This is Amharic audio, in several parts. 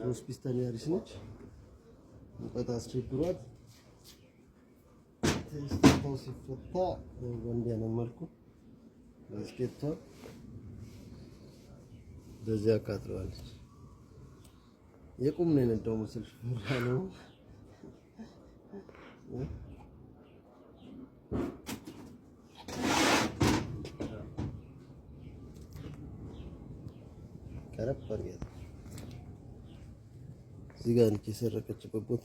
ሶስት ፒስተን ያሪስ ነች። ሙቀት አስቸግሯት ቴስታታው ሲፈታ በእንዲህ አይነት መልኩ gasket ቷ በዚህ አቃጥለዋለች። የቁም ነው የነዳው መስል ነው። ቀረብ አድርጊያት። እዚህ ጋር ነች የሰረቀችበት ቦታ።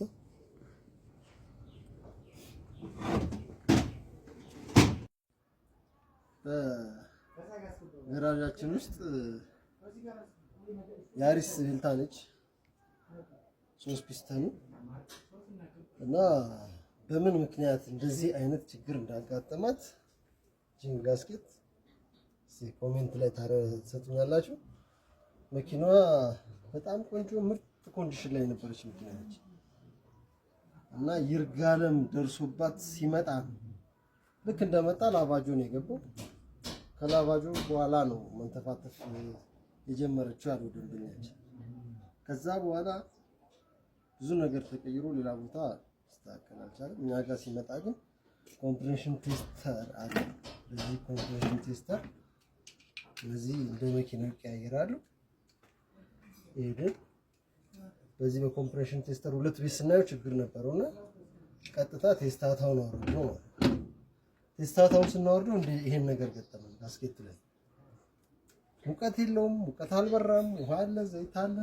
በገራዣችን ውስጥ ያሪስ ቬልታ ነች፣ ሶስት ፒስተኑ እና በምን ምክንያት እንደዚህ አይነት ችግር እንዳጋጠማት ጂን gasket comment ላይ ትሰጡኛላችሁ። መኪናዋ በጣም ቆንጆ ምርጥ condition ላይ የነበረች መኪና ነች እና ይርጋለም ደርሶባት ሲመጣ ልክ እንደመጣ ላቫጆ ነው የገባው። ከላቫጆ በኋላ ነው መንተፋተፍ የጀመረችው ያለው ደንበኛችን። ከዛ በኋላ ብዙ ነገር ተቀይሮ ሌላ ቦታ ሊስተካከል አልቻለም። እኛ ጋር ሲመጣ ግን compression tester አለ። በዚህ compression tester እነዚህ እንደ መኪናው ይቀያየራሉ። ይሄ በዚህ በ compression tester ሁለት ቤት ስናየው ችግር ነበረውና ቀጥታ ቴስታታውን አወረድነው ማለት ነው። ቴስታታውን ስናወርደው እንደ ይሄን ነገር ገጠመን። gasket ላይ ሙቀት የለውም፣ ሙቀት አልበራም፣ ውሃ አለ፣ ዘይት አለ።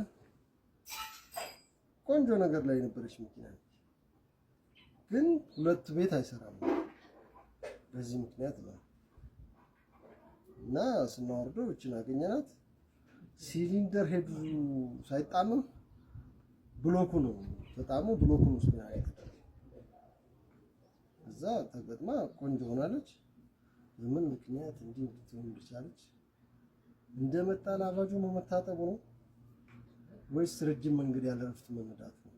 ቆንጆ ነገር ላይ የነበረች መኪና ነች፣ ግን ሁለቱ ቤት አይሰራም። በዚህ ምክንያት ነው እና ስናወርደው እችን አገኘናት። cylinder head ኡ ሳይጣምም block ኡ ነው ተጣሞ block ኡ ነው spin የተደረገው። እዛ ተገጥማ ቆንጆ ሆናለች። በምን ምክንያት እንዲህ እንድትሆን እንደቻለች እንደመጣ ላቫጆ ነው መታጠቡ ነው ወይስ ረጅም መንገድ ያለ እረፍት መነዳት ነው?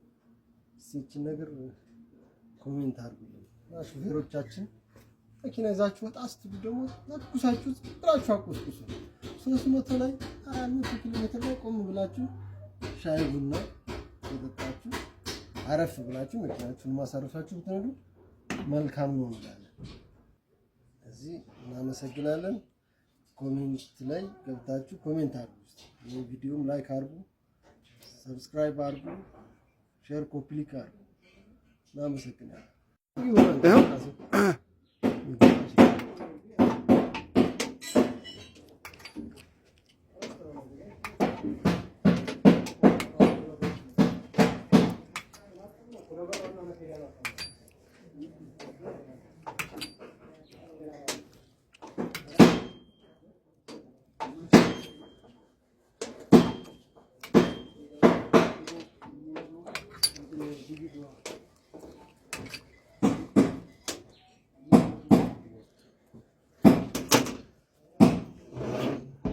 እስኪ ይህችን ነገር comment አድርጉልኝ። እና ሹፌሮቻችን መኪና ይዛችሁ ወጣ ስትሉ ደግሞ ለኩሳችሁ ብላችሁ አቆስቁሱ። 300 ላይ 400 ኪሎ ሜትር ላይ ቆም ብላችሁ ሻይ ቡና የጠጣችሁ አረፍ ብላችሁ መኪናችሁን ማሳረፋችሁ ብትነዱ መልካም ነው እንላለን። እዚህ እናመሰግናለን። comment ላይ ገብታችሁ comment አድርጉ። ይህ ቪዲዮም like አድርጉ፣ subscribe አድርጉ፣ share copy link አድርጉ። እናመሰግናለን።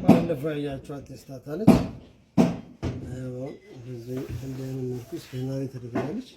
ባለፈው ያያችኋት ቴስታታ ነች። እንደዚህ አይነት መልኩ ስፔናሪ ተደርጋለች።